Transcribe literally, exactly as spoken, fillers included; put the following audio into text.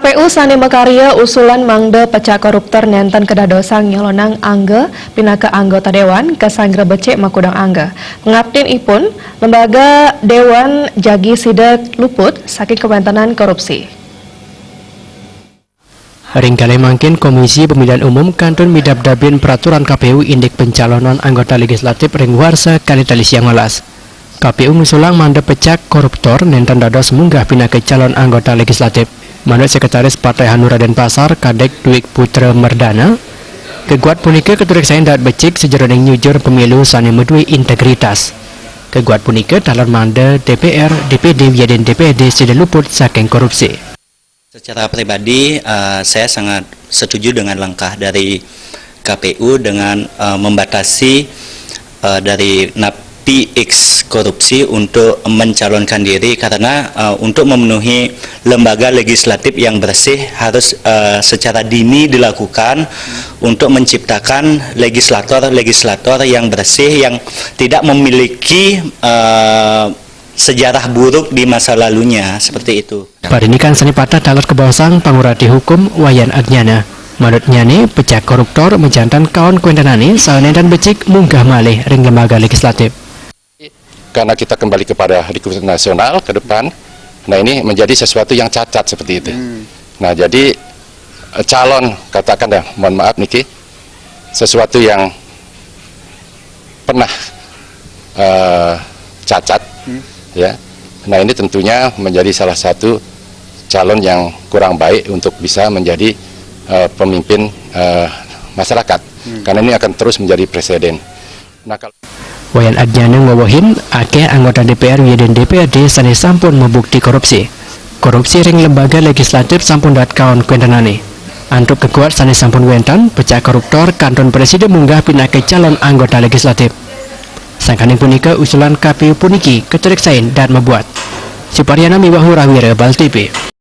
K P U sané makarya usulan mangda pecak koruptor nénten kadadosang nyalonang angga pinaka anggota déwan ka Sanggar Becik makudang angga. Pangaptinipun, lembaga déwan jagi sida luput saking kawéntenan korupsi. Ring kalih mangkin, Komisi Pemilihan Umum kantun midabdabin peraturan K P U indik pencalonan anggota legislatif ring warsa kalih tali siang welas. K P U ngusulang mangda pecak koruptor nénten dados munggah pinaka calon anggota legislatif. Manut Sekretaris Partai Hanura Denpasar, Kadek Dwik Putra Merdana, keguat punika katureksain dahat becik sajeroning nyujur pemilu sané madué integritas. Keguat punika taler mangda D P R, D P D wiadin D P R D sida luput saking korupsi. Secara pribadi, eh, saya sangat setuju dengan langkah dari K P U dengan, eh, membatasi, eh, dari napi X korupsi untuk mencalonkan diri karena, eh, untuk memenuhi lembaga legislatif yang bersih harus, eh, secara dini dilakukan untuk menciptakan legislator-legislator yang bersih, yang tidak memiliki, eh, sejarah buruk di masa lalunya, seperti itu. Parinikan sané pateh taler kabaosang pangurati hukum Wayan Agniana. Manutnyané, pecak koruptor majanten kaon kawéntenané saha nénten becik munggah malih ring lembaga legislatif. Karena kita kembali kepada rekrutmen nasional ke depan, nah, ini menjadi sesuatu yang cacat seperti itu. Nah, jadi, eh, calon, katakan dah, mohon maaf niki, sesuatu yang pernah, eh, cacat, ya. Nah, ini tentunya menjadi salah satu calon yang kurang baik untuk bisa menjadi, eh, pemimpin, eh, masyarakat. Karena ini akan terus menjadi presiden. Nah, kalau Wayan Agniana ngwewehin, akéh anggota D P R wiadin D P R D sané sampun mabukti korupsi. Korupsi ring lembaga legislatif sampun dahat kaon kawéntenané. Antuk keguat sané sampun wénten, pecak koruptor kantun prasida munggah pinaka calon anggota legislatif. Sangkaning punika, usulan K P U puniki katureksain dahat mabuat. Suparyono miwah Ngurah Wira, Bal T V.